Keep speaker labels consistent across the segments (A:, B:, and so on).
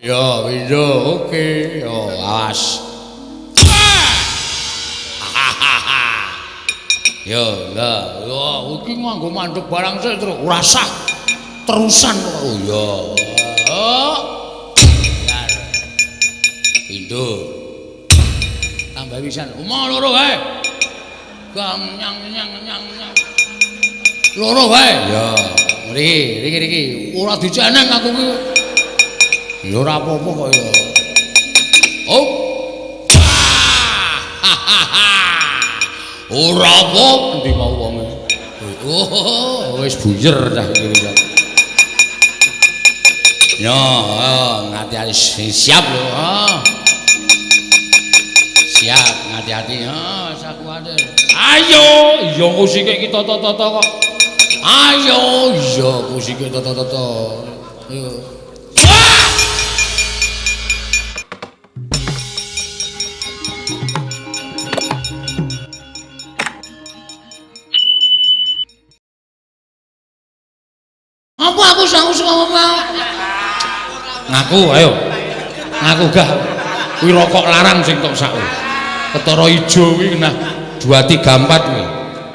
A: Ya, pindho, oke. Yo, awas. Yo, lah, yo iki nganggo mandek barang sik terus ora sah. Terusan kok. Oh iya. Oh. Pindho. Tambah pisan. Omah loro wae. Gang nyang nyang nyang nyang. Loro wae. Ya, mriki, riki riki. Ora diceneng aku ki. Ya ora apa-apa kok ya. Oh. Ora apa endi mau wonge. Oh, wis buyer cah iki wis. Yo, ngati-ati siap lho. Siap, ngati-ati. Ha, sak kuwatir. Ayo, iya kusike iki tata-tata kok. Ayo, iya kusike tata-tata. Ayo. Apa aku sangu ngomong? Ngaku, ayo. Ngaku gah. Kuwi rokok larang sing tok sak. Ketara ijo kuwi kena 2 3 4 kuwi.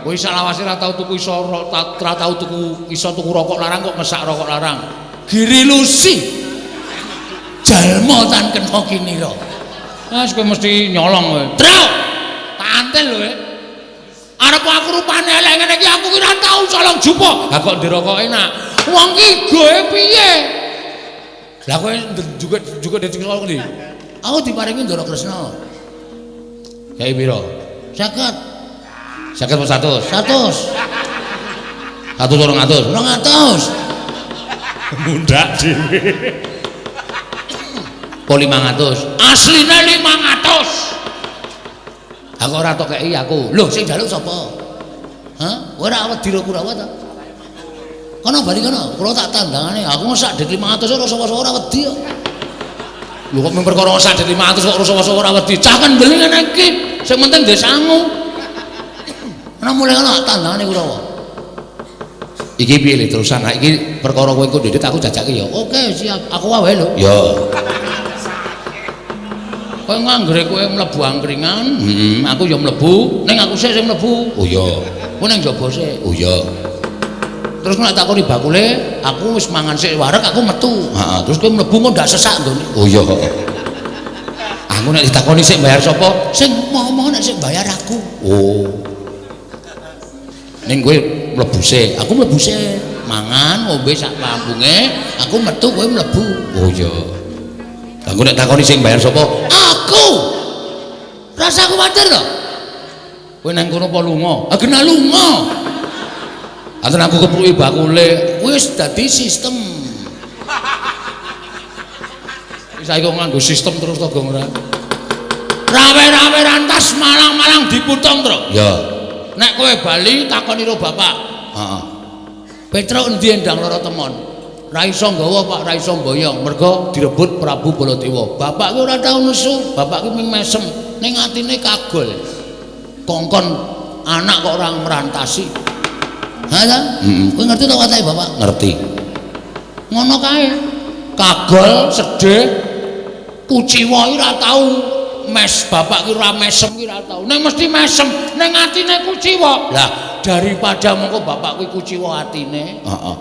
A: Kowe salawase ora tau tuku iso ora tau tuku iso tuku rokok larang kok mesak rokok larang. Giri Lusi. Jalma tan kena kinira. Ah, kowe mesti nyolong kowe. Truk. Tantil lho kowe. Arep aku rupane elek ngene iki aku ki ora tau colong jupuk. Lah kok ndirokok enak. Wong ki goe piye? Lah kowe juga juga dicolong ndi? Aku diparingi Ndara Kresna. Kae pira? 50. 50 apa 100? 100. 100 200. 200. Mundak dhewe. Po 500. Asline 500. Aku ora tok kei aku. Lho sing njaluk sapa? Hah? Ora wedi ro Kurawa ta? Kono bali kono, kula tak tandangane. Aku sak dit 500 ora sapa-sapa ora wedi kok. Lho kok mung perkara sak dit 500 kok ora sapa-sapa ora wedi. Cah kendel ngene iki, sing penting ndek sangu. Ana mulai kono tandangane Kurawa. Iki piye le terusan? Nah iki perkara kowe engko ndedit aku jajake ya. Oke, siap. Aku wae lho. Ya. Kowe nganggere kowe mlebu angkringan, aku ya mlebu, ning aku sik sing mlebu. Oh iya. Kowe ning njaba sik. Oh iya. Terus nek takoni bakule, aku wis mangan sik wareg aku metu. Heeh, terus kowe mlebu kok ndak sesak nggone. Oh iya. Aku nek ditakoni sik bayar sapa? Sing mau-mau nek sik bayar aku. Oh. Ning kowe mlebu sik, aku mlebu sik. Mangan ngombe sak pambunge, aku metu kowe mlebu. Oh iya. Aku nek takoni sing bayar sapa? Aku. Rasa kuwatir to. Kowe nang kono apa lunga? Ah kena lunga. Anten aku kepruki bakule, wis dadi sistem. Wis saiki kok nganggo sistem terus to, Gong ora. Rawe-rawe rantas malang-malang diputong, Tru. Ya. Nek kowe bali takoni ro bapak. Heeh. Petruk endi endang lara temon? Ra iso nggawa, Pak, ra iso mboyong, mergo direbut Prabu Baladewa. Bapak ki ora tau nesu, bapak ki mung mesem, ning atine kagol. Kongkon anak kok ora merantasi. Ha ta? Heeh. Kowe ngerti to watake bapak? Ngerti. Ngono kae. Kagol, sedih, kuciwa iki ora tau mes, bapak ki ora mesem ki ora tau. Ning mesti mesem, ning atine kuciwa. Lah, daripada mengko bapak kuwi kuciwa atine, heeh.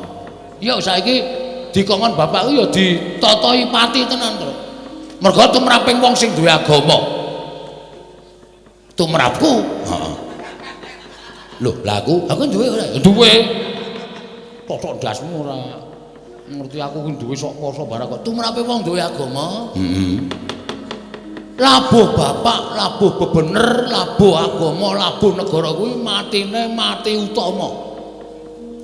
A: Ya saiki dikongkon bapak kuwi ya ditatahi pati tenan to. Mergo tumraping wong sing duwe agama. Tumrapku, heeh. Lho, lah aku duwe ora? Duwe. Totok ndasmu ora. Ngerti aku kuwi duwe sok poso barang kok. Tumrape wong duwe agama. Heeh. Labuh bapak, labuh bebener, labuh agama, labuh negara kuwi matine mati utama.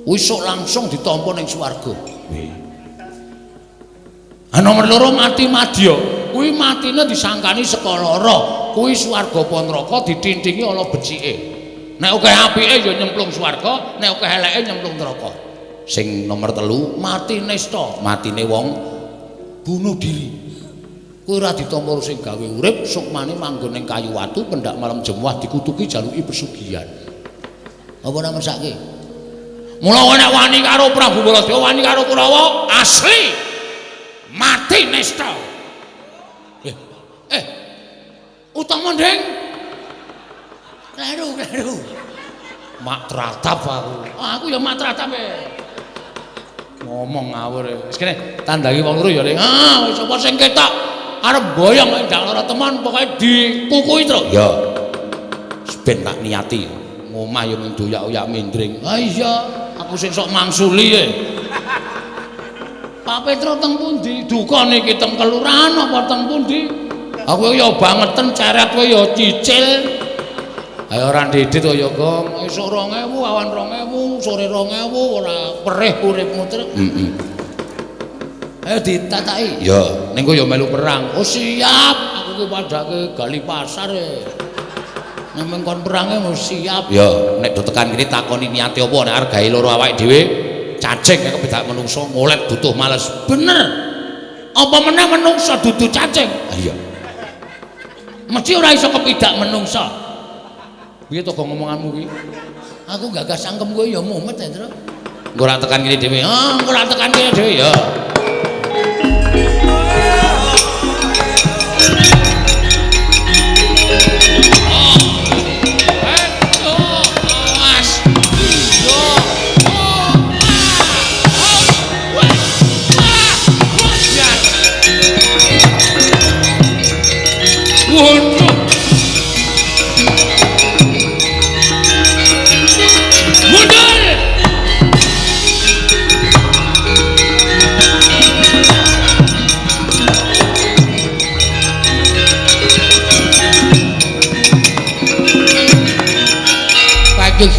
A: Wis sok langsung ditampa ning swarga. Nggih. Ah nomor loro mati madya. Kuwi matine disangkani saka lara. Kuwi swarga apa neraka ditintingi ala becike. Nek akeh apike ya nyemplung swarga, nek akeh eleke nyemplung neraka. Sing nomor 3 mati nista, matine wong bunuh diri. Kuwi ora ditampa sing gawe urip, sukmane manggon ning kayu watu pendak malam jemuah dikutuki jaluki pesugihan. Apa ora mesake? Mula nek wani karo Prabu Baladewa, wani karo Kurawa, asli mati nista. Utama, Ding. Kleru, kleru. Mak tratap aku. Aku ya mak tratap e. Ngomong ngawur. Wis kene tandangi wong loro ya, Le. Ah, wis sapa sing ketok arep boyong ndang lara teman pokoke dikukui terus. Ya. Ben tak niati. Ngomah ya mung doyak-oyak mindring. Ah iya, aku sing sok mangsuli e. Pak Petro teng pundi? Duka niki teng kelurahan apa teng pundi? Aku ya bangeten ceret kowe ya cicil. Ayo ora ndidit kaya Gong, esuk 2000, awan 2000, sore 2000, ora perih uripmu terus. Heeh. Ayo ditataki. Ya, ning kowe ya melu perang. Oh siap, aku ki padhake gali pasar e. Nek meng kon perange mesti siap. Ya, nek do tekan kene takoni niate apa nek arep gawe loro awake dhewe, cacing kaya kebedak menungso ngolet butuh males. Bener. Apa meneh menungso dudu cacing? Ah iya. Mesti ora iso kepidak menungso. Piye to kok ngomonganmu ki? Aku gagas cangkem kowe ya mumet ya, Tru. Engko ora tekan kene dhewe. Ah, engko ora tekan kene dhewe ya.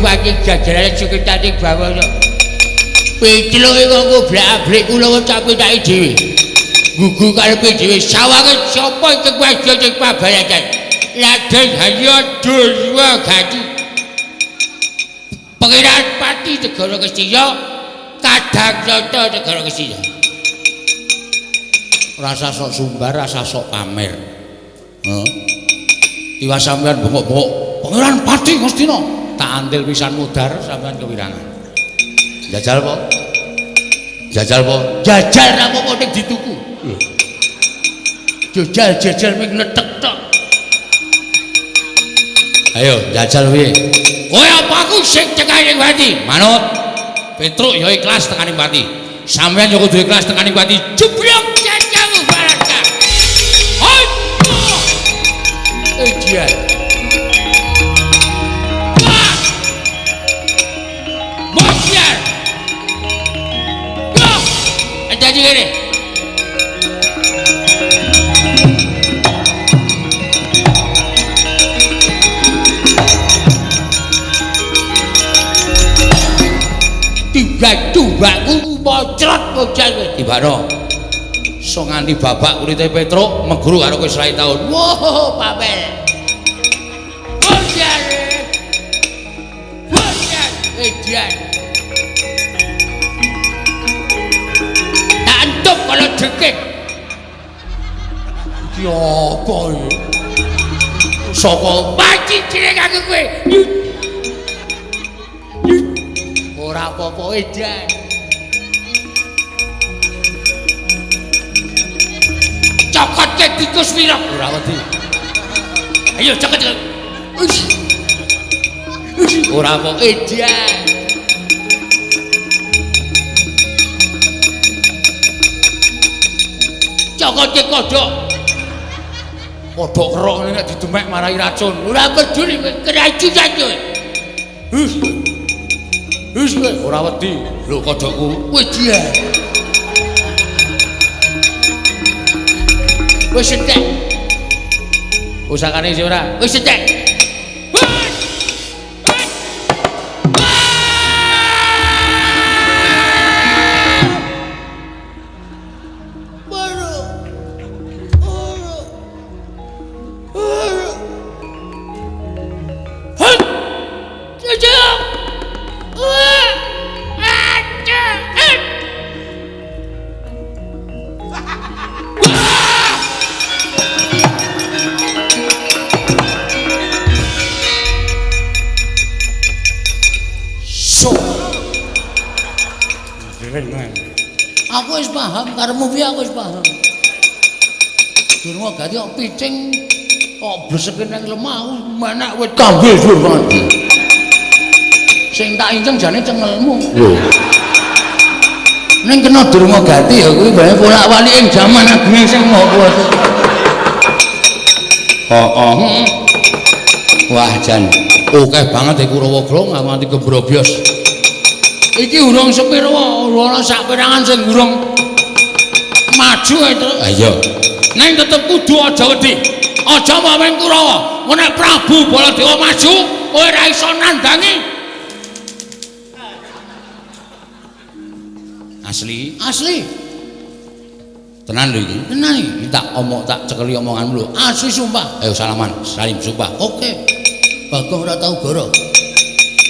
A: Wajib jajaran suketane bawana. Picluke kok goblak-ablik kula tak pitaki dhewe. Gugu karepe dhewe sawange sapa sing waja sing pabaratan. Raden Harya Durwagati. Pangeran Pati Negara Ngastina, Kadang Nata Negara Ngastina. Rasa sok sumbar, rasa sok pamer. Heeh. Tiwas sampean bengok-bengok Pangeran Pati Ngastina. Tak antil pisan mudhar sampean kewirangan. Jajal po? Jajal po? Jajal ra apa-apa ning dituku. Jajal jajal ming letek tok. Ayo jajal piye? Kowe apa aku sing tekani pati? Manut. Petruk ya ikhlas tekani pati. Sampean ya kudu ikhlas tekani pati. Jeblok jajamu baraka. Aduh. Ejian. Jadi gini. Tiba tubaku mocrot bocah tibano. So nganti babak kulite Petruk meguru karo kowe 100 taun. Wah, papel. Bocah. Bocah, edan. Kalau jekek iki apa iki? Saka paci jeneng aku kowe. Ora apa-apa edan. Cokotke tikus wirok ora wedi. Ayo cokot. Ora apa edan. Cokotke kodhok. Kodhok kerok ngene nek didemek marai racun. Ora peduli kowe keracunan kowe. Hus. Hus kowe ora wedi. Lho kodhokku. Wis dia. Wis entek. Usakane isih ora? Wis entek. Aku wis paham karepmu piye aku wis paham. Durung gati kok picing Kok bleseke nang lemah menek wit kambil dhuwur banget. Sing tak inceng jane cengelmu. Lho. Ning kena durma gati ya kuwi bae bolak-balik ing jaman agunge sing Maha Kuwasa. Heeh. Wah jan akeh banget e Kurawa Grong nganti kebrobyos. Iki urung sepiro ana sak perangan sing urung maju itu. Ha iya. Ning tetep kudu aja wedi. Aja maweng Kurawa. Nek Prabu Baladewa maju, kowe ora iso nandangi. Asli, asli. Tenan lho iki. Tenan iki. Tak omong tak cekeli omonganmu lho. Asli sumpah. Ayo salaman, salim sumpah. Oke. Bagong ora tau goro.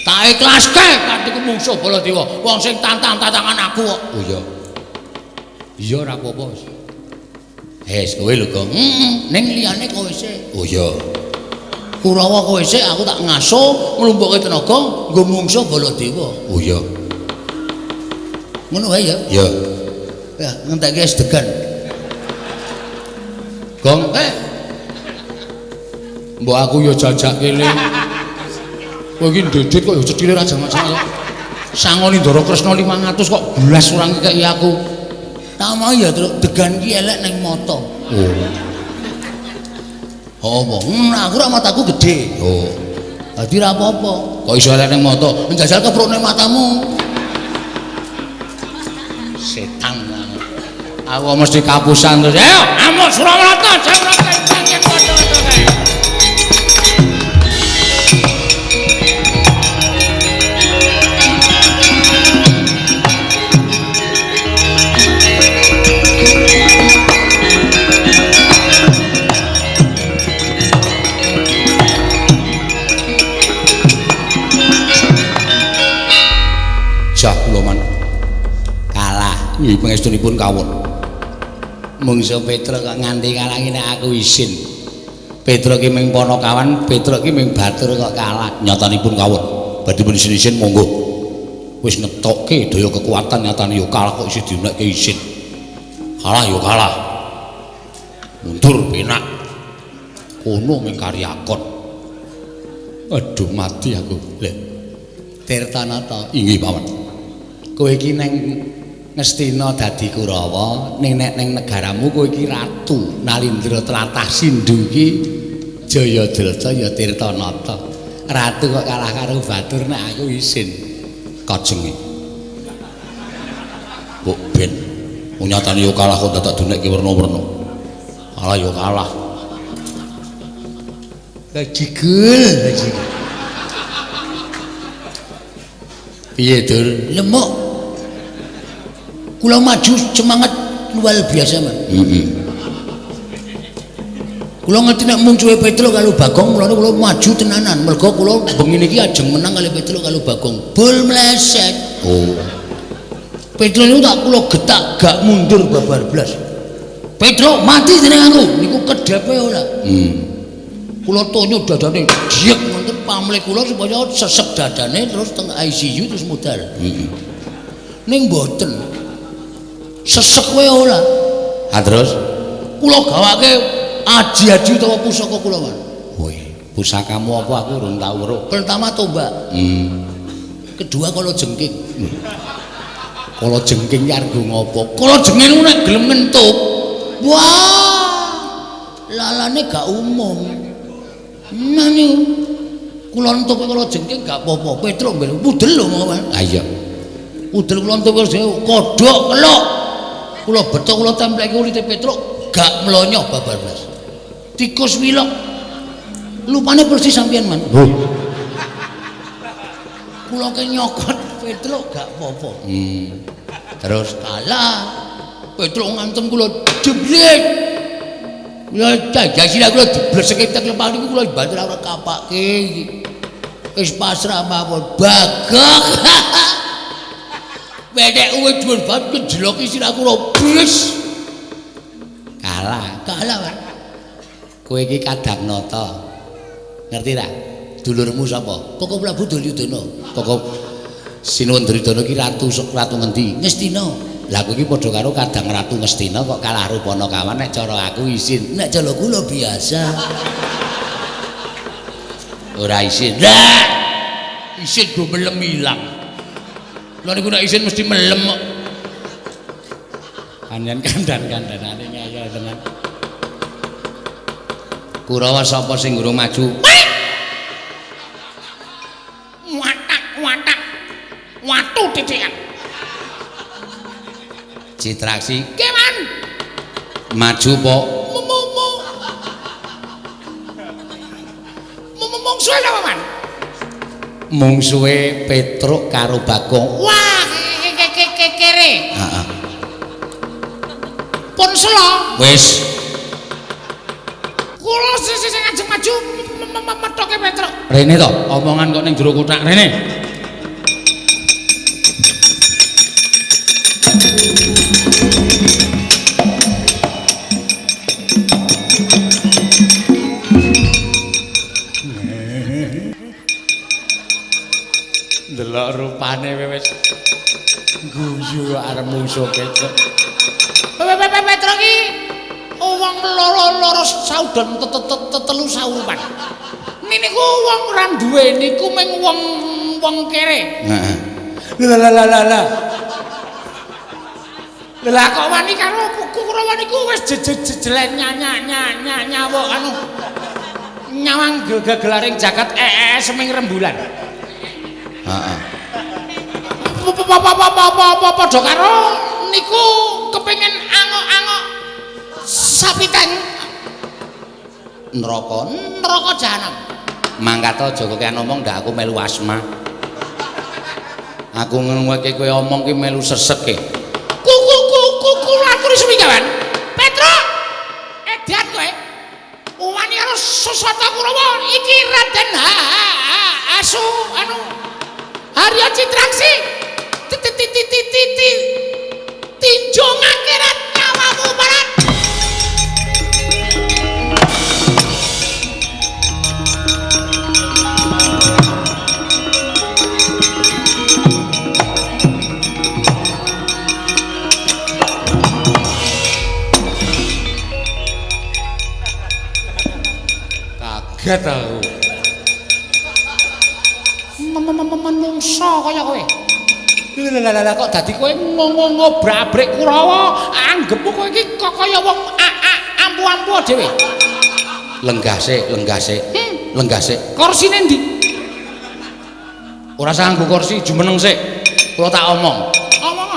A: Tak ikhlaske katiku mungsuh Baladewa. Wong sing tantang-tantangan aku kok. Oh iya. Iya ora apa-apa wis. Wis kowe lho, Gong. Heeh, ning liyane kowe sik. Oh iya. Kurawa kowe sik aku tak ngaso nglumpukke tenaga nggo mungsuh Baladewa. Oh iya. Ngono wae ya? Iya. Ya, ngentekke es degan. Gong, Mbok aku ya jajake le. Kowe iki ndedit kok ya cethile ra jamak-jamak. Sangoni Ndara Kresna 500 kok blas ora ngekeki aku. Tak mau ya, Truk, degan ki elek ning mata. Oh. Oh, apa? Aku ra mataku gedhe. Oh. Dadi ra apa-apa. Kok iso elek ning mata? Njajal keprukne matamu. Setan. Aku mesti kapusan terus. Ayo, amuk Surawarata, jawrate pancen padha-padha kae. Jah kula man kalah nggih pangestunipun kawon. Mungsuh Petruk kok nganti kalah ngene aku isin. Petruk ki ming panakawan, Petruk ki ming batur kok kalah. Nyatanipun kawon. Badhe pun isin-isin monggo. Wis ngetokke daya kekuatan nyatane ya kalah kok isih dinekke isin. Kalah ya kalah. Mundur penak. Kono ming karyakon. Aduh mati aku. Lha Tirtanata inggih paman. Kowe iki neng Ngastina dadi Kurawa, ning nek ning negaramu kowe iki ratu Nalindra tlatah Sindhu iki Jayadrata ya Tirtanata. Ratu kok kalah karo batur nek aku isin. Kajenge. Mbok ben nyatane yo kalah kok dadak dunekke werna-werna. Kalah yo kalah. Bajigul, bajigul. Piye, Dur? Lemuk. Kula maju semangat luar biasa, Man. Heeh. Kula ngerti nek mungsuhe Petruk karo Bagong, mulane kula maju tenanan. Mergo kula bengi niki ajeng menang kali Petruk karo Bagong. Bol mleset. Oh. Petruk niku tak kula getak gak mundur babar blas. Petruk mati jeneng aku. Niku kedhepe ora. Kula tonyo dadane jek wonten pamlih kula supaya sesek dadane terus teng ICU terus modal. Heeh. Ning mboten. Sesek wae ora. Ha terus kula gawake aji-aji utawa pusaka kula, Mas. Woi, pusakamu apa aku urung tau weruh. Pertama tombak. Kedua kala jengking. Kala jengking ki arep ngopo? Kala jengking nek gelem ngentuk. Wah. Lalane gak umum. Nah niku kula entuk kala jengking gak apa-apa. Petruk nggih pudel lho monggo, Mas. Ha iya. Pudel kula entuk kodhok keluk. Kula beto kula templeki kulite Petruk gak mlonyoh babar blas. Tikus wilok. Lupane persis sampeyan, Man. Lho. Kula ke nyokot Petruk gak apa-apa. Terus kalah. Petruk ngantem kula jebret. Kula jajah kula dibleseke tek lemah niku kula banter ora kapake iki. Wis pasrah mawon. Bagong. Wedek uwe dhuwur banget njeloki sirah kula blis. Kalah, kalah, Pak. Kowe iki Kadagnata. Ngerti ta? Dulurmu sapa? Koko Prabu Duryudana. Koko Sinuwun Duryudana iki ratu ngendi? Ngastina. Lah aku iki padha karo Kadang Ratu Ngastina kok kalah karo Panakawan nek cara aku isin. Nek cara kula biasa. Ora isin. Lah isin do melem ilang. Lha niku nek isin mesti melem kok. Kanyan kandan-kandanane ngeyel tenan. Kurawa sapa sing durung maju? Watak-watak. Watu titikan. Citraksi. Keman. Maju po. Mungsuhe sapa, Man? Mungsuhe Petruk karo Bagong. Wah, kere. Heeh. Pun selo. Wis. Kula sing ajeng maju methoke Petruk. Rene to, omongan kok ning jero kothak rene. Delok rupane wis guyu arep mungsuh Petruk. Petruk iki wong loro-loro saudon telu saurupan. Niku wong ora duwe niku mung wong kere. Heeh. Lah lah lah lah. Lah kok wani karo Kurawa niku wis jejelen nyawa anu nyawang gegelaring jagat seming rembulan. Heeh. Padha karo niku kepengin angok-angok sapi teng neraka, neraka jahanam. Mangkat aja kokean omong ndak aku melu asma. Aku ngrungokke kowe omong ki melu sesek e. Ku aturi suminggawan. Petruk, edan kowe. Wani karo Sasata Kurawa iki Raden Asu anu Harya Citraksi. Tinjung akhirat nyawamu barat. Kaget aku. Menungso kaya kowe. Lha kok dadi kowe ngobrak-abrik Kurawa, anggepmu kowe iki kok kaya wong ampu-ampu dhewe. Lenggah sik, lenggah sik. Lenggah sik. Korsine ndi? Ora usah nganggo kursi, jumeneng sik. Kula tak omong. Omong.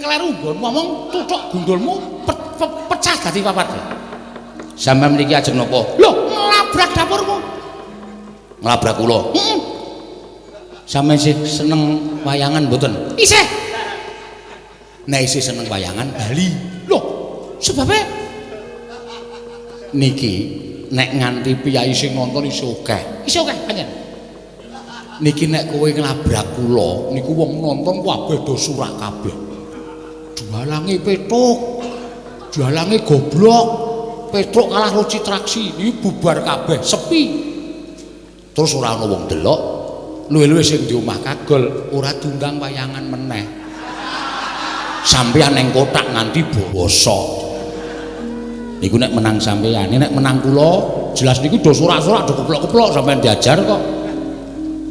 A: Kleru nggon ngomong tuthuk gundulmu pecah dadi papat. Sampeyan mriki ajeng napa? Lho, nglabrak dapurmu. Nglabrak kula. Heeh. Sampeyan sih seneng wayangan mboten? Isih. Nek isih seneng wayangan bali. Lho, sebabe niki nek nganti piyai sing nonton isih akeh. Isih akeh pancen. Niki nek kowe nglabrak kula niku wong nonton kabeh do surah kabeh. Jualange Petruk, jualange goblok. Petruk kalah karo Citraksi, iki bubar kabeh, sepi. Terus ora ana wong delok. Luwe-luwe sing di omah kagol ora diundang wayangan meneh. Sampeyan ning kothak nganti basa. Niku nek menang sampeyan, nek menang kula jelas niku do sorak-sorak do keplok-keplok sampeyan diajar kok.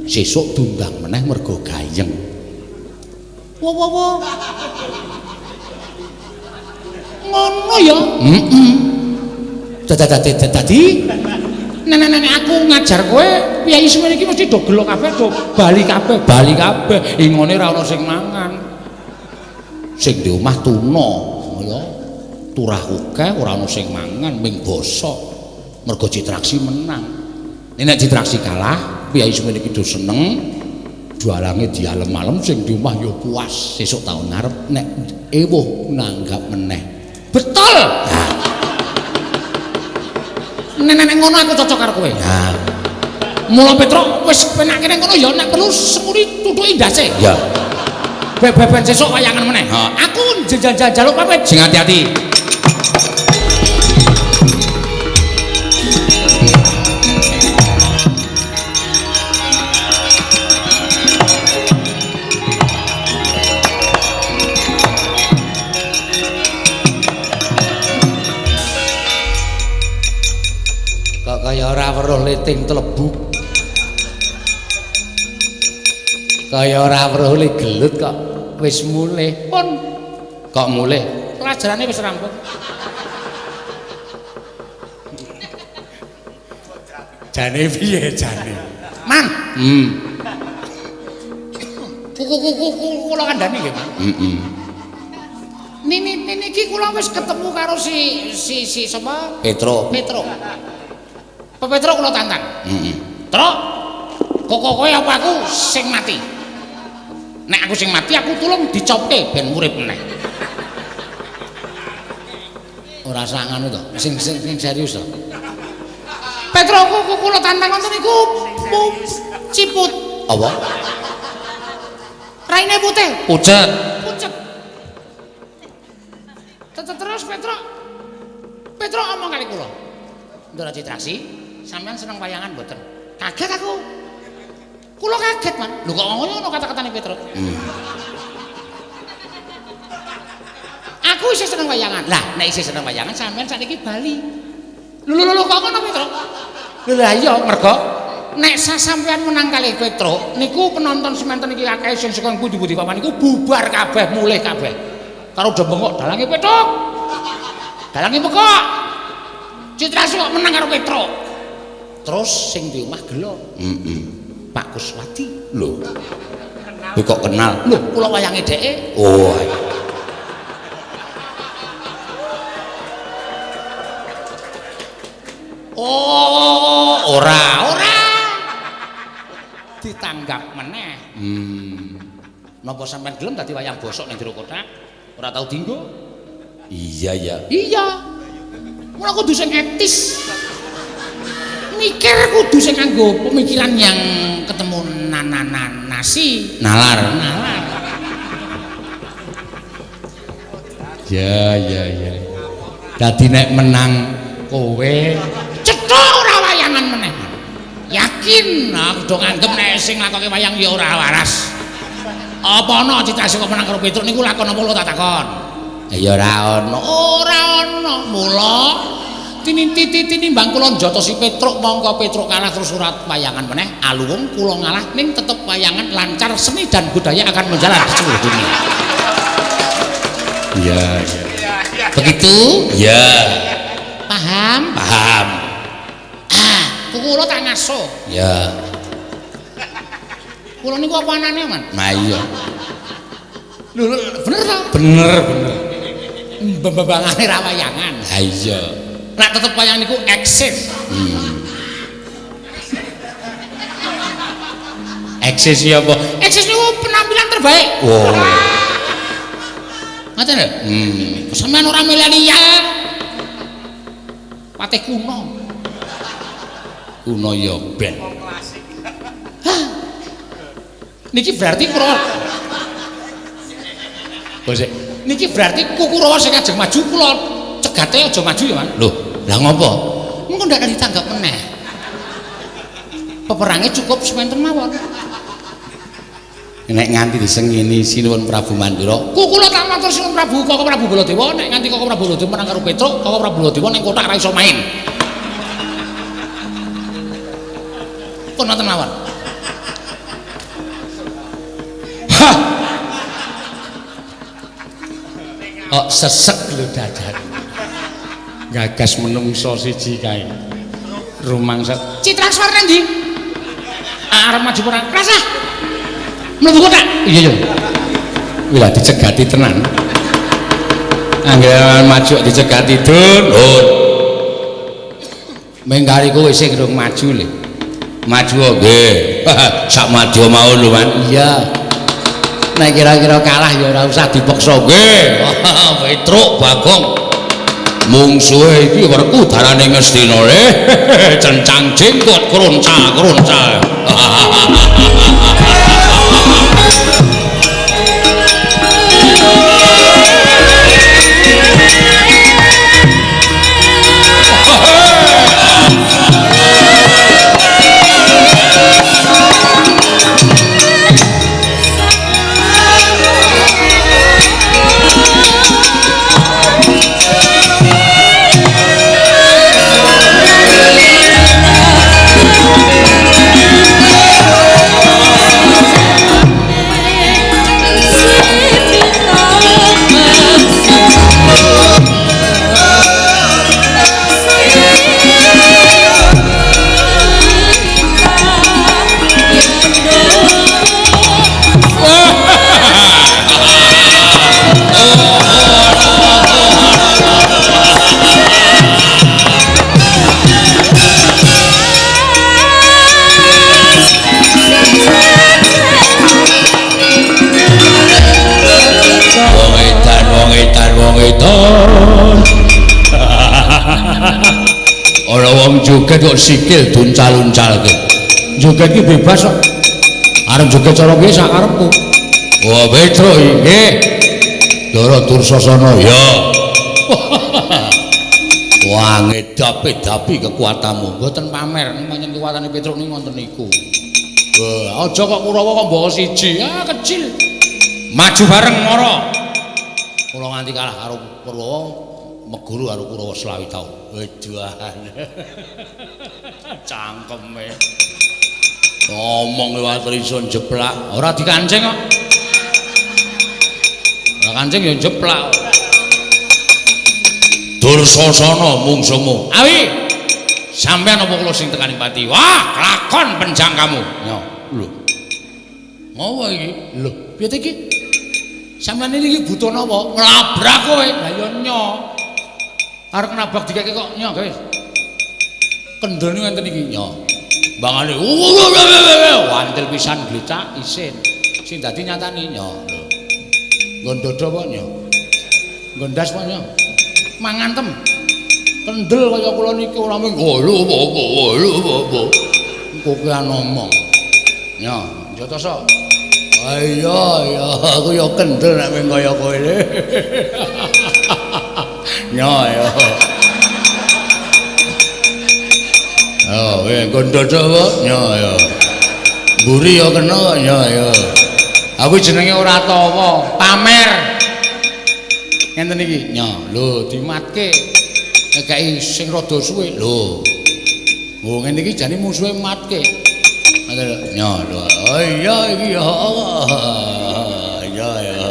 A: Sesuk diundang meneh mergo gayeng. Wo wo wo. Ngono ya? Heeh. Dadi nek aku ngajar kowe piyai semene iki mesti do gelo kabeh, do bali kabeh, bali kabeh. Ingone ora ana sing mangan. Sing di omah tuna, ya. Turah akeh ora ana sing mangan, ming bosok. Mergo Citraksi menang. Nek Citraksi kalah, piyai semene iki do seneng. Jualange dialem-alem sing di omah ya puas. Sesuk taun ngarep nek ewuh nanggap meneh. Betul. Nah. Nek ngono aku cocok karo kowe. Ha. Mula Petruk wis penake nang ngono ya nek perlu semuri tutuki ndase. Ya. Beben sesuk wayangan meneh. Ha. Aku njaluk pamit. Sing ati-ati. Kok kaya ora weruh liting telebuk. Kaya ora weruh le gelut kok wis mulih. Pun kok mulih? Pelajarane wis rampung.
B: Jane piye jane?
A: Man. Kula kandhani nggih, Man. Heeh. Nini iki kula wis ketemu karo si sapa? Petro. Petro. Petro kula tantang. Heeh. Tro. Kok kowe apa aku sing mati? Nek aku sing mati aku tulung dicopke ben urip meneh. Ora sak ngono to. Sing serius to. Petro kula tantang wonten niku ciput. Apa? Raine putih. Pucet. Pucet. Terus Petro. Petro omong kali kula. Ndara Citraksi, sampean seneng wayangan mboten? Kaget aku. Kula kaget, Man. Lho kok ngono kata-katane Petro? Aku isih seneng wayangan. Lah, nek isih seneng wayangan sampean sakniki bali. Lho lho lho kok ngono Petro? Lho lah iya mergo nek sampean menang kali Petro niku penonton semanten iki akeh sing saka pundi-pundi papan niku bubar kabeh mulih kabeh. Karo do bengok dalange Petruk. Dalange pekok. Citraksi kok menang karo Petro. Terus sing di omah gelo. Heeh. Pak Kuswati. Lho. Kowe kok kenal? Lho, kula wayange dheke. Oh. Oh, ora. Ditanggap meneh. Napa sampean gelem dadi wayang bosok ning jero kothak? Ora tau dinggo? Iya, ya. Iya. Mula kudu sing etis. Mikir kudu sing nganggo pemikiran yang ketemu nasi nalar. Nalar. Ya, ya, ya. Dadi nek menang kowe cetha ora wayangan meneh. Yakin aku do nganggep nek sing nglakoke wayang ya ora waras. Apa ana Citraksi kok menang karo Petruk niku lakon apa lho tak takon? Ya ora ana. Ora ana. Mula tinimbang kula njotosi Petruk mongko Petruk kalah terus surat wayangan meneh aluwung kula ngalah ning tetep wayangan lancar seni dan budaya akan menjalar di seluruh dunia. Iya, iya. Begitu? Iya. Paham? Paham. Ah, kula tak ngaso. Iya. Kula niku apa anane, Man? Nah iya. Lho, bener ta? Bener, bener. Mbembangane ra wayangan. Ha iya. Nek tetep wayang niku eksis. Eksis ya apa? Eksis niku penampilan terbaik. Oh. Ngoten lho. Sampeyan ora milenial. Patih kuno. Kuno ya ben. Hah. Niki berarti Kurawa. Bosek. Niki berarti Kurawa sing ajeng maju kula cegate aja maju ya, Man. Lho, lah ngopo? Mengko ndak ditanggap meneh. Peperange cukup sementen mawon. Nek nganti disengini Sinuwun Prabu Mandura, kula tak matur Sinuwun Prabu Koko Prabu Baladewa, nek nganti Koko Prabu Baladewa menang karo Petruk, Koko Prabu Baladewa ning kothak ra iso main. Pun wonten mawon. Hah. Kok sesek lho dadan. Gagas menungso siji kae. Rumangsa Citrakswara nang ndi? Arep maju perang. Rasah. Mlebu kothak. Iya, iya. Wih lah dicegati tenan. Anggere maju dicegati dun. Lho. Mengkari kowe sing durung maju le. Maju nggih. Sak madya mau lho, Man. Iya. Nek kira-kira kalah ya ora usah dipaksa nggih. Petruk Bagong. Mungsuhe iki werku darane Ngastina le. Cencang jenggot kronca-kronca. Ana wong joget kok sikil duncal-uncalke. Joget ki bebas kok. Arep joget cara piye sak karepku. Wah, Petruk nggih. Ndara Dursasana ya. Wah, ngedapi-dapi kekuatanmu. Mboten pamer, pancen kekuatane Petruk niku ngoten niku. Wah, aja kok Kurawa kok mbok siji. Ah, kecil. Maju bareng mara. Kula nganti kalah karo Kurawa, meguru karo Kurawa 25 taun. Weduan. Cangkeme. Ngomong liwat iso jeplak, ora dikancing kok. Ora kancing ya jeplak. Dursasana mungsumu. Awi. Sampeyan apa kula sing tekaning pati? Wah, lakon penjangkamu. Yo, lho. Ngopo iki? Lho, piye ta iki? Sampeyan iki butuh napa? Nglabrak kowe. Lah ya nyo. Arep nabrak dikeke kok nyo, guys. Kendel niku enten iki nyo. Mbangane wantil pisan glecak isin. Sing dadi nyatane nyo. Lho. Nggon dodo apa nyo? Nggon ndas apa nyo? Mangantem. Kendel kaya kula niki ora mung lho apa lho apa. Kokean ngomong. Nyo, njatoso. Iya iya, aku ya kendel nek mung kaya kowe. Nyo ya. Oh, nggon dodo apa? Nyo ya. Mburi ya kena kok nyo ya. Aku jenenge ora tawa, pamer. Ngenten iki. Nyo, lho dimatke. Ngekeki sing rada suwe. Lho. Oh, ngene iki jane musuhe matke. Ngoten lho. Nyo, lho. Oh iya iki ya. Iya ya.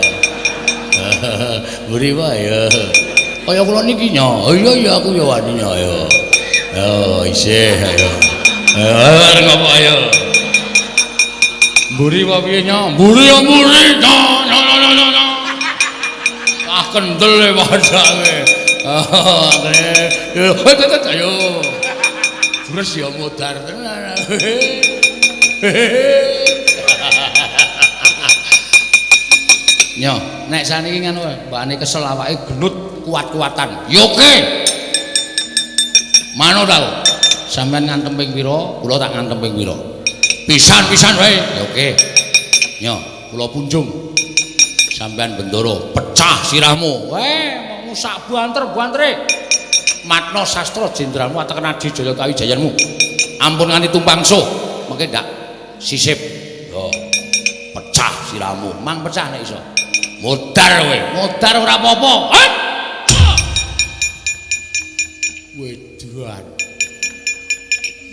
A: Mburi wae ya. Kaya kula niki nyo. Oh iya iya aku ya wani nyo ya. Yo isih ayo. Arep ngopo ayo. Mburi apa piye nyo? Mburi ya mburi. Nyo nyo nyo nyo. Ah kendel e padake. Ah ayo ayo. Terus ya modar tenan. Nyo, nek saniki ngono mbakane kesel awake genut kuat-kuatan. Ya oke. Manut aku. Sampeyan ngantem ping pira, kula tak ngantem ping pira. Pisan-pisan wae. Ya oke. Nyo, kula punjung. Sampeyan bendara pecah sirahmu. Weh, mau sak banter-bantere. Matna sastra jenderalmu ateken Adi Jaya Kawijayanmu. Ampun nganti tumpang suh, mengke ndak sisip. Yo. Pecah sirahmu, mang pecah nek iso. Modar kowe, modar ora apa-apa. Weduan.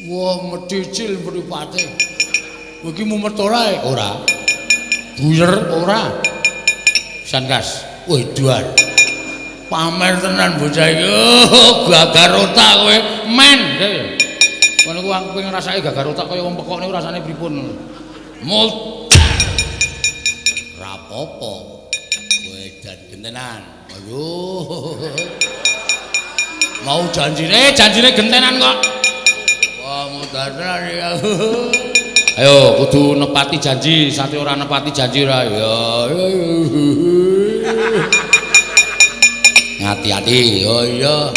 A: Wah, medhicil mripate. Kowe iki mumet ora? Ora. Buyer ora. Pisan kas. Weduan. Pamer tenan bocah iki. Oh, gagar otak kowe. Men. Ngono ku aku pengen ngrasake gagar otak kaya wong pekok niku rasane pripun. Modar. Ra apa-apa. Wedan gentenan. Aduh. Mau janjine, janjine gentenan kok. Wah, modar tenan ya. Ayo kudu nepati janji, sate ora nepati janji ora ya. Ngati-ati. Oh iya.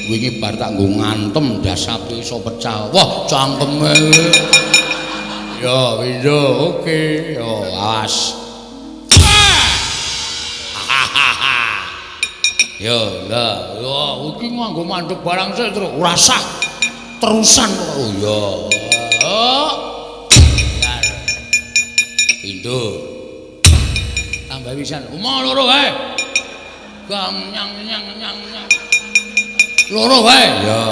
A: Wingi bar tak nggo ngantem dasape iso pecah. Wah, cangkeme. Ya, pindho, oke. Yo, awas. Yo, lah, yo iki nganggo mandek barang sik terus ora sah. Terusan kok. Oh iya. Oh. Pindho. Tambah pisan. Umah loro wae. Gang nyang nyang nyang nyang. Loro wae. Ya,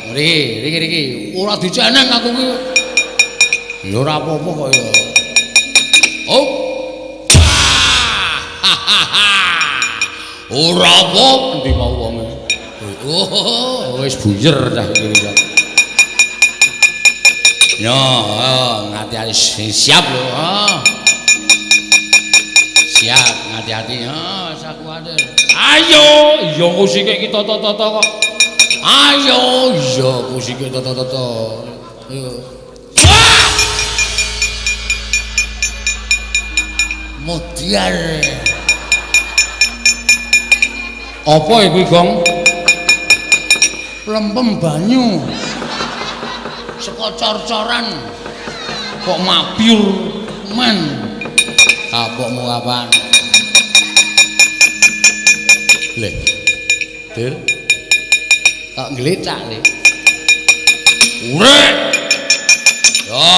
A: mriki, riki riki. Ora diceneng aku ki. Ya ora apa-apa kok ya. Oh. Ora apa endi mau wonge. Oh, wis buyer cah iki. Ya, ngati-ati siap lho. Siap, ngati-ati. Ya, sak kuwatir. Ayo, iya kusike iki tata-tata kok. Ayo, iya kusike tata-tata. Modiar. Apa iku, Gong? Lempem banyu. Saka cor-coran. Kok mabyur men. Kapokmu kapan? Le. Dir. Kok nglecak le. Urip. Yo,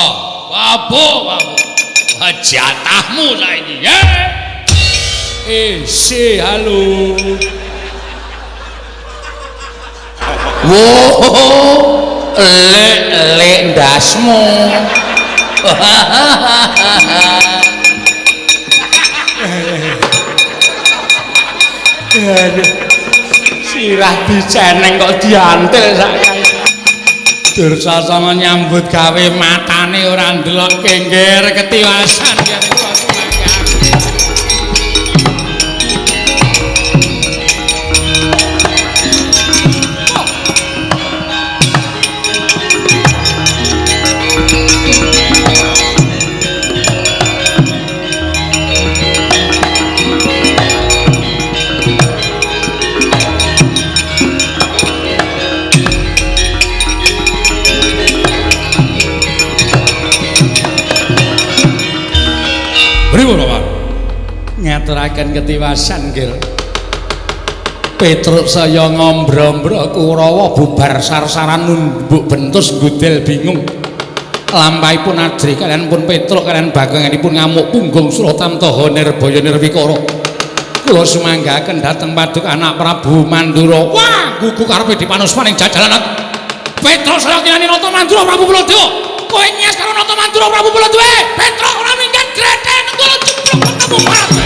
A: mabuk, mabuk. Wah, jatahmu saiki, ya. Si halo. Wo, lek-lek ndasmu.
B: Aduh. Sirah diceneng kok diantil sak kae. Dursasana nyambut gawe matane ora ndelok kengger ketiwasan yen kula sumangga.
A: Pripun, Bapak?
B: Ngaturaken ketiwasan nggih. Petruk saya ngombro-ombro Kurawa bubar sarsaran numbuk bentus gudel bingung. Lampahipun ajrih kalian pun Petruk kalian bagonganipun ngamuk punggung Suratamtaha Nirbaya Nirwikara. Kula sumanggaken dhateng paduk anak Prabu Mandura.
A: Wah, gugu karepe dipanusmaning jajalan. Petruk saya kinani Nata Mandura Prabu Baladewa. Kowe nyes karo Nata Mandura Prabu Baladewa. Petruk ora minggat greten nenggala jeblok ketemu parate.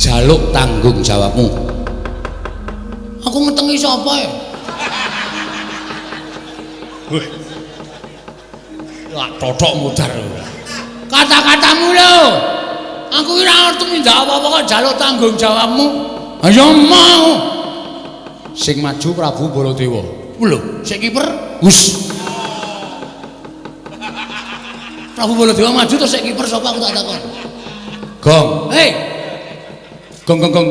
A: Jaluk tanggung jawabmu. Aku ngetengi sapa ya? Wah, totok mudar. Kata-katamu lho. Aku ora ngerti ndak apa-apa kok jaluk tanggung jawabmu. Ayo mau. Sing maju Prabu Baladewa. Lho, sik kiper? Gus. Prabu Baladewa maju terus sik kiper sapa aku tak takon. Gong. Hei. Gong gong gong.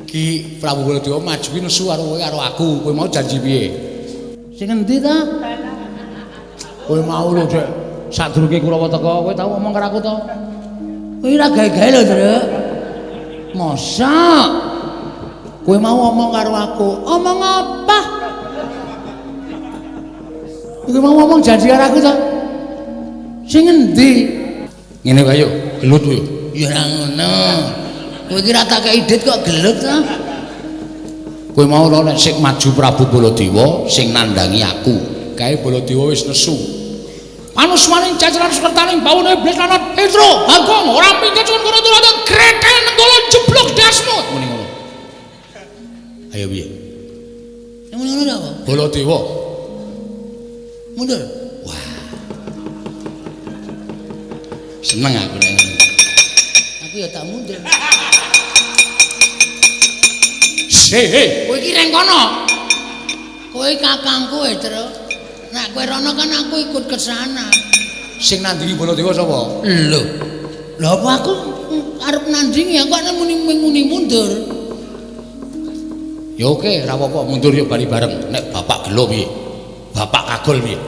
A: Ki Prabu Baladewa maju ki nesu karo kowe karo aku. Kowe mau janji piye? Sing endi ta? Kowe mau lho, Dek. Sadurunge Kurawa teka, kowe tau ngomong karo aku to? Kowe ora gawe-gawe lho, Truk. Mosok? Kowe mau ngomong karo aku. Omong apa? Kowe mau ngomong janji karo aku to? Sing endi? Ngene wae yo, gelut kowe. Ya ora ngono. Kowe iki ora tak kei dit kok gelut ta? Kowe mau lho nek sing maju Prabu Baladewa sing nandangi aku. Kae Baladewa wis nesu. Panusmaning jajaran sekertaning bawone iblis lanat Petro, Bagong ora minggat cuwun kono turun gretel nenggala jeblok dasmu. Muni ngono. Ayo piye? Muni ngono apa? Baladewa. Mundur. Wah. Seneng aku nek ngono. Aku ya tak mundur. Hei, kowe iki reng kono. Kowe kakangku e, Truk. Nek kowe rono kan aku ikut ke sana. Sing nandingi Baladewa sapa? Lho. Lha apa aku arep nandingi aku nek muni mundur. Ya oke, ora apa-apa, mundur yo bali bareng. Nek bapak gelo piye? Bapak kagol piye?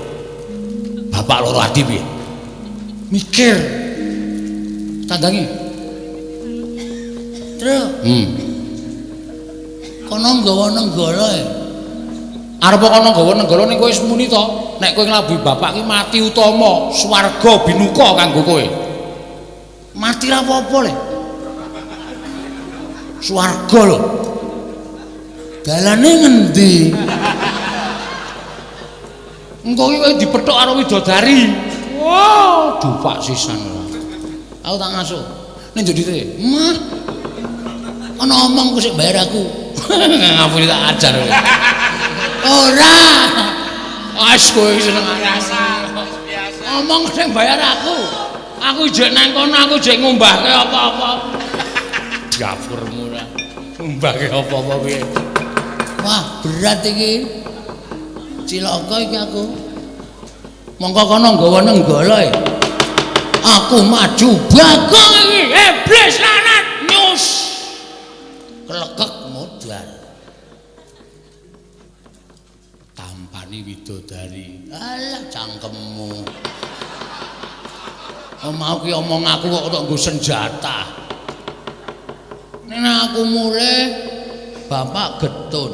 A: Bapak loro ati piye? Mikir. Tandangi. Truk. Kono nggawa nenggala e. Arep kono nggawa nenggala ning kowe wis muni to. Nek kowe nglabuhi bapak ki mati utama, swarga binuka kanggo kowe. Mati ra apa-apa le. Swarga lho. Dalane ngendi? Engko ki kowe dipethuk karo widodari. Wah, dupak sisan ora. Aku tak ngasuh. Ning njok dite. Mah. Ana omong ku sik bayar aku. Ngapusi tak ajar kowe. Ora. Wis kowe iki seneng biasa. Ngomong sing bayar aku. Aku jek nang kono aku jek ngumbahke apa-apa. Dapurmu ora. Ngumbahke apa-apa piye. Wah, berat iki. Cilaka iki aku. Mongko kono nggawa nenggala e. Aku maju Bagong iki. Iblis lanat nyus. Klekek modar. Tampani widodari. Alah cangkemmu. Oh, mau ki omong aku kok tok nggo senjata. Nek aku mulih bapak getun.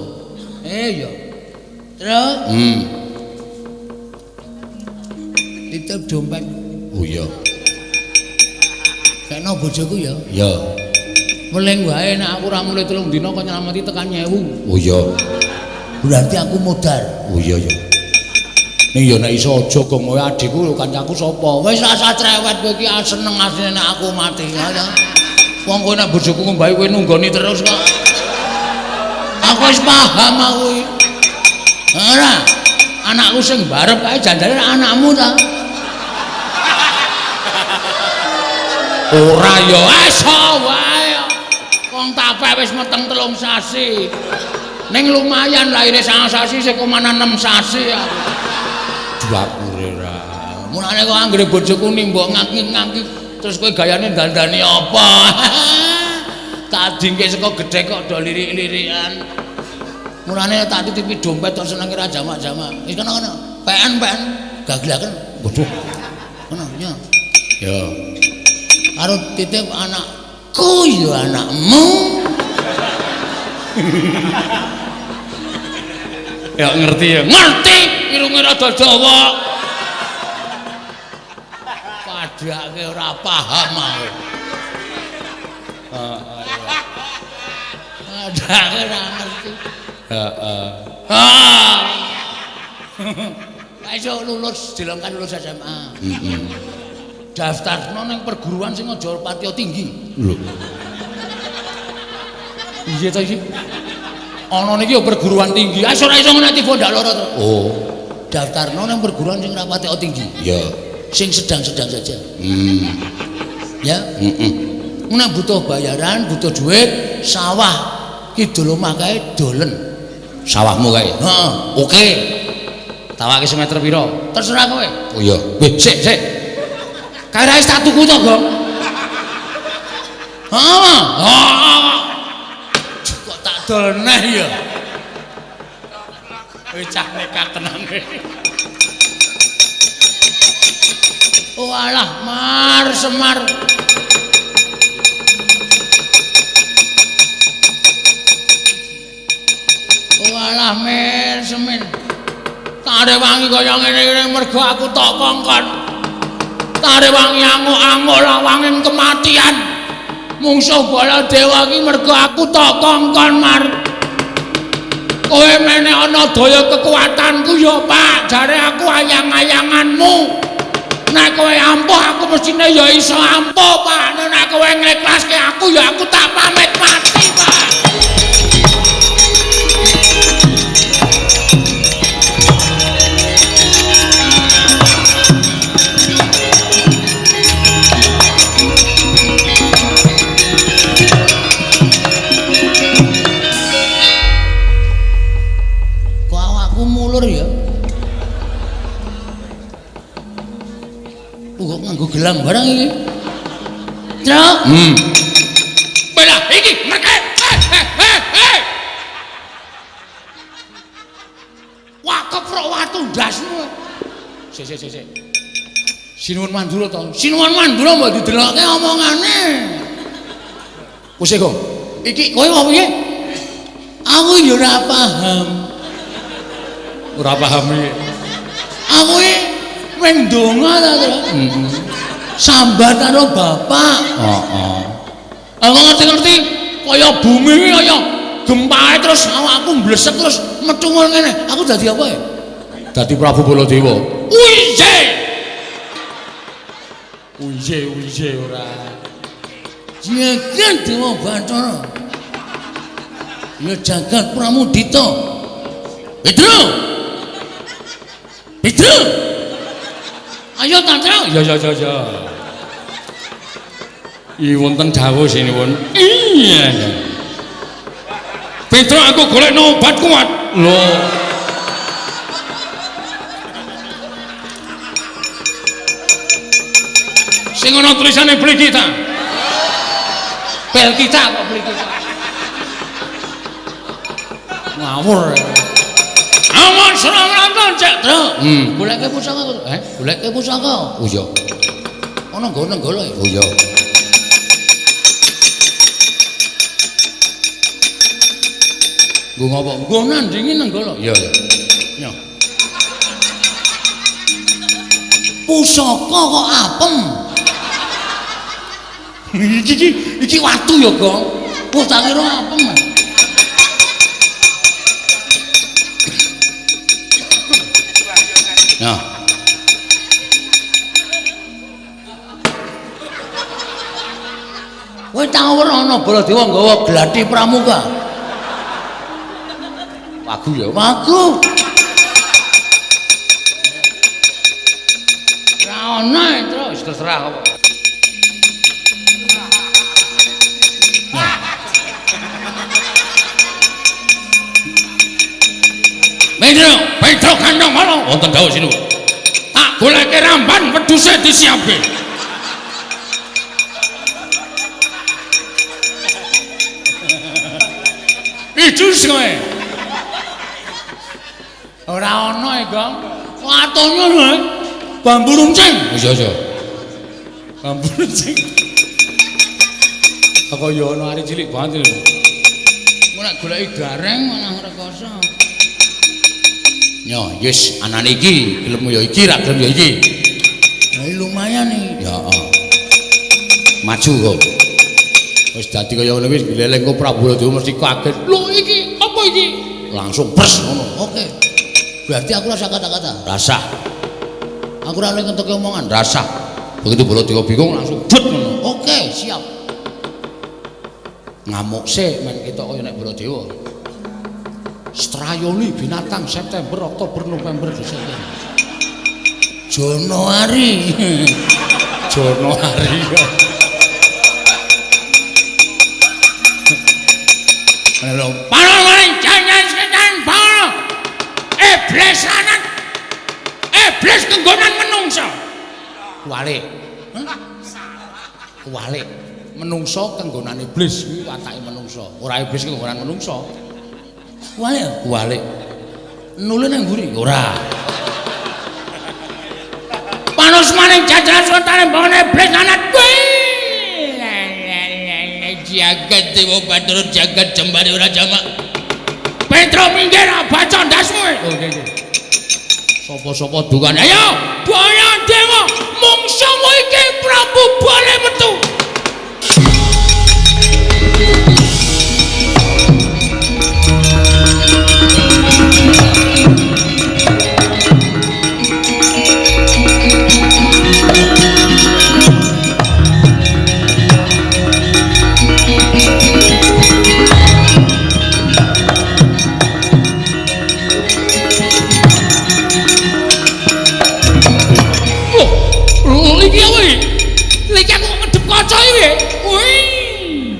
A: Ya. Terus? Titip dompet.
B: Oh iya.
A: Kena bojoku ya.
B: Iya.
A: Meling wae nek aku ora mulih 3 dina kok nyelameti tekan 1000.
B: Oh iya.
A: Berarti aku modar.
B: Oh iya ya.
A: Ning ya nek iso aja gong kowe adikku lho kancaku sapa? Wis rasa cerewet kowe iki seneng asline nek aku mati. Ya. Wong kowe nek bojoku ngombahi kowe nunggoni terus kok. Aku wis paham aku iki. Ora. Anakku sing barep kae jandane anakmu ta. Ora ya iso wae. Wong tapek wis meteng 3 sasi. Ning lumayan lahire 9 sasi sik komanan 6 sasi aku. Dapure ra. Mulane kok anggere bojoku nimbok ngangki-ngangki terus kowe gayane dandani apa? Tak dingke saka gedhe kok do lirik-lirikan. Mulane tak titipi dompet tok senenge ra jamak-jamak. Wis kono-kono. PN-PN gaglaken.
B: Waduh.
A: Kono nya.
B: Ya.
A: Karo titip anakku ya anakmu.
B: Ya ngerti ya.
A: Ngerti, irunge rada dawa. Padake ora paham aku.
B: Heeh iya.
A: Padake ora ngerti.
B: Heeh.
A: Ah. Iso lulus, dilongkan lulus SMA.
B: Heeh.
A: Daftarno ning perguruan sing aja patiya tinggi.
B: Lho.
A: Iya ta iki? Ana niki ya perguruan tinggi. Ah ora iso nek tiba ndak lara to.
B: Oh.
A: Daftarno nang perguruan sing ora patiya tinggi.
B: Iya.
A: Sing sedang-sedang saja. Ya.
B: Heeh.
A: Nek butuh bayaran, butuh duit, sawah kidul omah kae dolen.
B: Sawahmu kae.
A: Heeh.
B: Oke. Tawake semeter pira?
A: Terserah kowe.
B: Oh iya.
A: Weh, sik, sik. Kae ra wis tak tuku to, Gong. Heeh. Heeh. Kok tak dol neh ya.
B: Wis cah nekat tenan.
A: Oh alah, Mar Semar. Oh alah, Mir Semin. Tak rewangi kaya ngene iki mergo aku tok kongkon. Tak rewangi anguk-anguk lawanging kematian. Mungsuh Baladewa iki mergo aku tok kongkon, Mar. Kowe mene ana daya kekuatanku ya, Pak. Jare aku ayang-ayanganmu. Nek kowe ampuh aku mestine ya iso ampuh, Pak. Nek kowe ngleklaske aku ya aku tak pamit mati, Pak. Kok awakku mulur ya? Kok nganggo gelang barang iki? Truk. Bela iki merke. Hei. Wah, keprok watu ndasmu. Sik sik sik. Sinuwun Mandura to. Sinuwun Mandura mbok didelokke omongane.
B: Wis Gong.
A: Iki kowe mau piye? Aku ya ora paham.
B: Ora paham iki.
A: Aku iki mung ndonga ta, Tru.
B: Heeh.
A: Sambat karo bapak.
B: Heeh.
A: Aku ngerti-ngerti kaya bumi iki kaya gempae terus awakku mblesek terus metu ngene. Aku dadi apa ya?
B: Dadi Prabu Baladewa.
A: Wije.
B: Wije wije ora.
A: Jagat Dewa Bathara. Ya jagat Pramudita. Petro. Petro. Ayo Tatra.
B: Ya ya ya ya. I wonten dawuh sinuwun. Iya. Petro aku golekno obat kuat. Lho. Sing ana tulisane beli kita. Bel kita kok beli kita.
A: Ngawur. Aman Suramrata cek, Tru. Goleke pusaka. Goleke pusaka. Oh iya. Ana nggone nenggala. Oh iya. Nggo ngopo? Nggo nandingi nenggala. Iya, iya. Yo. Pusaka kok apem. Iki watu ya, Gong. Wah, tak kira apem. Nah. Kowe tau ora ana Baladewa nggawa gladi pramuka? Wagu ya, wagu. Ora ana terus terserah apa. Petro, Petro kandang mana? Wonten dawuh sinuwun. Tak goleke ramban wedhuse disiapke. Idus kowe. Ora ana e, Gong. Watone lho. Bambu runcing. Iya, iya.
B: Bambu runcing. Kok ya ana ari cilik banget lho.
A: Engko nek goleki gareng malah rekoso. Yo, yes, anane iki, gelem ya iki, ra gelem ya iki. Lah lumayan iki. Ya, heeh. Maju kok. Wis dadi kaya ngono wis gleleng kok Prabu Baladewa mesti kaget. Lho iki apa iki? Langsung pers ngono. Oke. Berarti aku rasa kata-kata. Rasa. Aku ora oleh ngentokke omongan, rasa. Begitu Baladewa bingung langsung but ngono. Oke, siap. Ngamuk sik men ketok kaya nek Baladewa. Strayoli binatang September, Oktober, November, Desember. Januari. Januari. Lho, paling jangan setan pala. Iblis anak. Iblis kenggonan menungso. Kuwalik. Kuwalik. Menungso kenggonan iblis kuwi watake menungso. Ora iblis kenggonan menungso. Kuwalik, kuwalik. Nule nang mburi? Ora. Panus maning jajaran suwentane mbangane iblis anak kuwi. Jagat dewa Bathara jagat jembare ora jamak. Petro minggir baca ndasmu. Oke oke. Sapa-sapa dukane. Ayo, Baladewa, mungsuhmu iki Prabu Bale metu. Iki apa iki? Iki aku ngedep kaca iki. Wih.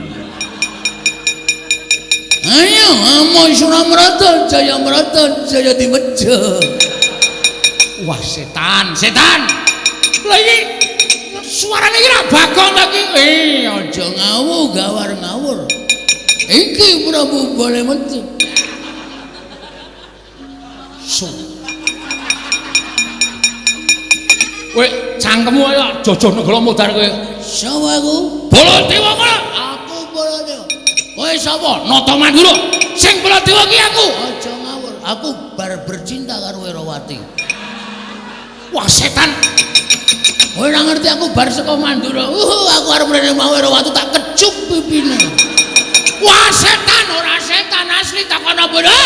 A: Ayo, Amoy Suramrata, Jayamrata, Jaya Dimeja. Wah, setan, setan. Lah iki suarane iki ra Bagong ta iki. Aja ngawur, gawar ngawur. Iki Prabu Bale metu. So. Kowe cangkemmu ayo jojoh negara modar kowe. Sapa aku? Baladewa kono. Aku Baladewa. Kowe sapa? Nata Mandura. Sing Baladewa ki aku. Aja ngawur. Aku bar bercinta karo Wirawati. Wah, setan. Kowe ora ngerti aku bar saka Mandura. Aku arep rene mau Wirawati tak kecup pipine. Wah, setan ora setan asli takono bodoh.